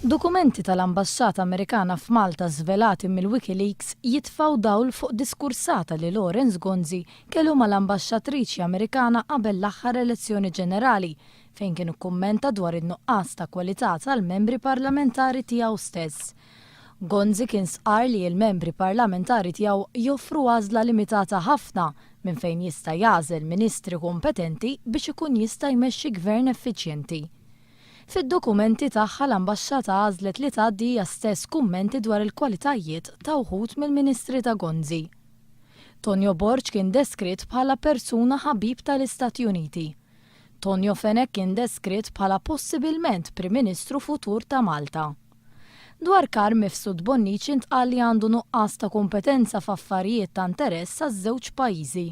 Dokumenti tal-Ambaxxata Amerikana f'Malta żvelati mill-WikiLeaks jitfgħu dawl fuq diskursata li Lawrence Gonzi kellu mal-ambaxxatriċi Amerikana qabel l-aħħar elezzjoni ġenerali fejn kien ikkummenta dwar in-nuqqas ta' kwalità tal-membri parlamentari tiegħu stess. Gonzi kien stqarr li l-membri parlamentari tiegħu joffru għażla limitata ħafna minn fejn jista' jagħżel ministri kompetenti biex ikun jista' jmexxi gvern effiċjenti. Fid-dokumenti tagħha l-Ambaxxata għażlet li tgħaddi hija stess kummenti dwar il-kwalitajiet ta' wħud mill-Ministri ta' Gonzi. Tonio Borg kien deskritt bħala persuna ħabib tal-Istati Uniti. Tonio Fenech kien deskritt bħala possibilment Prim Ministru futur ta' Malta. Dwar Carm Mifsud Bonnici ntqal li għandu nuqqas ta' kompetenza f'affarijiet ta' interess għaż-żewġ pajjiżi.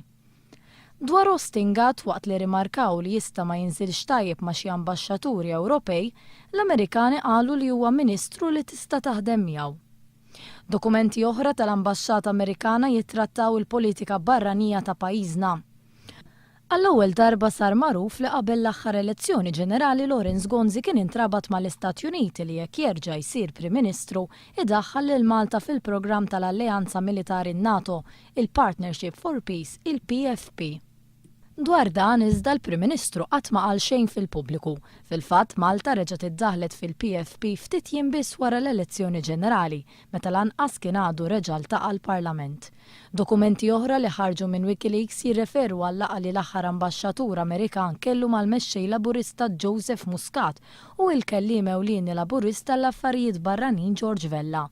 Dwar Austin Gatt waqt li rrimarkaw li jista' ma jinżilx tajjeb ma' xi ambaxxaturi Ewropej, l-Amerikani qalu li huwa ministru li tista' taħdem miegħu. Dokumenti oħra tal-ambaxxata Amerikana jittrattaw il-politika barranija ta' pajjiżna. Għall-ewwel darba sar magħruf li qabel l-aħħar elezzjoni ġenerali Lawrence Gonzi kien intrabat mal-Istati Uniti li jekk jerġa' jsir Prim Ministru idaħħal lil Malta fil-programm tal-alleanza militari NATO, il-Partnership for Peace, il-PFP. Dwar dan iżda l-Prim Ministru qatt ma qal xejn fil-pubbliku. Fil-fatt Malta reġgħet iddaħħlet fil-PFP ftit jiem biss wara l-elezzjoni ġenerali, meta lanqas kien għadu reġa' ltaqa' l-Parlament. Dokumenti oħra li ħarġu minn WikiLeaks jirreferu għal-laqgħa li l-aħħar ambaxxatur Amerikan kellu mal-Mexxej Laburista Joseph Muscat u il-Kelliem Ewlieni Laburista għall-Affarijiet Barranin George Vella.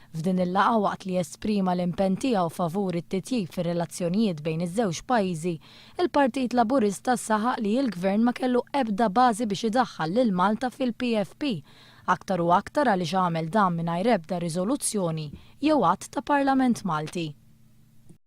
F'din il-laqgħa waqt li esprima l-impenn tiegħu favur it-titjib fir-relazzjonijiet bejn iż-żewġ pajjiżi, il-Partit Laburista saħaq li l-Gvern ma kellu ebda bażi biex idaħħal lil Malta fil-PFP, aktar u aktar għaliex għamel dan mingħajr ebda riżoluzzjoni jew att ta' Parlament Malti.